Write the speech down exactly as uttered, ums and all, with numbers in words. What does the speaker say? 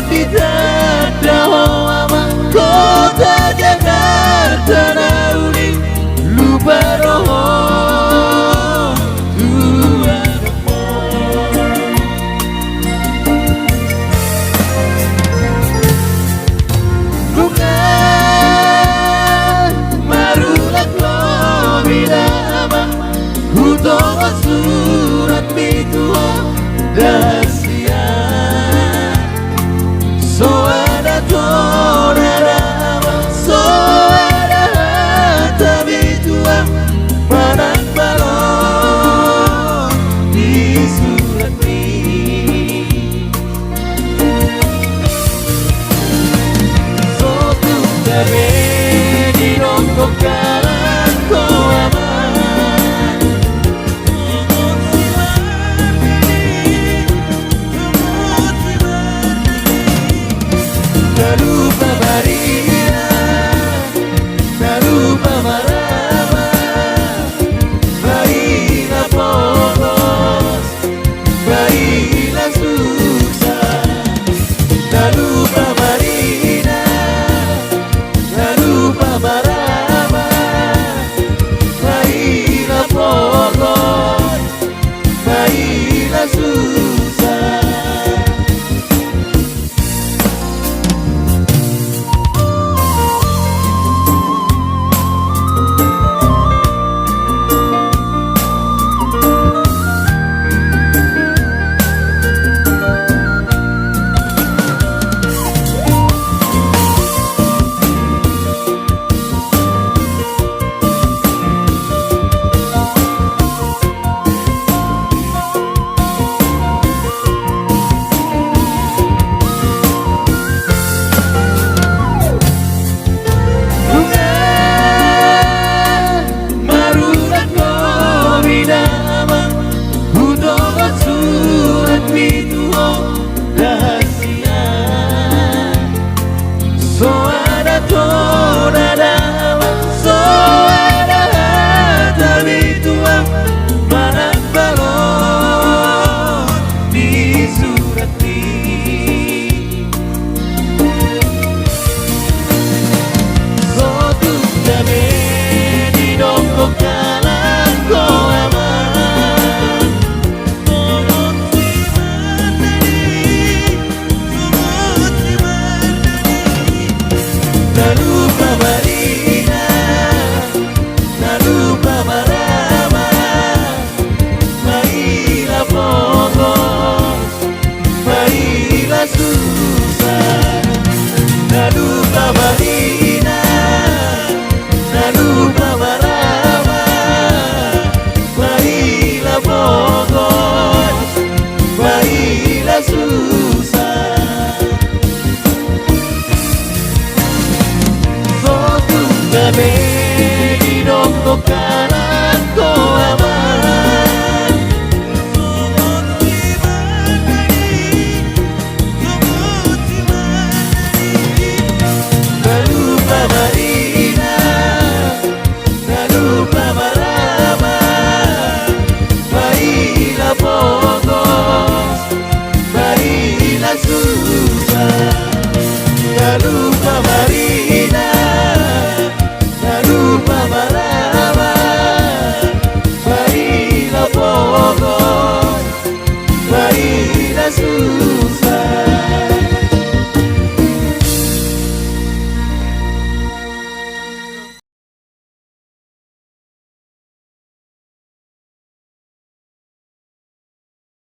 Ditanda ho amang kota Jakarta na uli, lupa do ho tuan. Nunga marulak lobi da amang, hutongon suratmi tu ho da sian. So ada tona da amang, so ada hata bitua manang balon di suratmi. So tung gabe didok halak ho amang. Na lupa marina, na lupa marama, baina pogos, baina susa. Na lupa marina, na lupa marama, baina pogos, baina susa. Nunga marulak lobi da amang, hutongon suratmi tu ho da sian. So ada tona da amang, so ada hata bitua manang balon di suratmi. So tung gabe didok halak ho amang. Na lupa marina, na lupa marama, baina pogos, baina susa. Na lupa marina, na lupa marama, baina pogos, baina susa. So tung gabe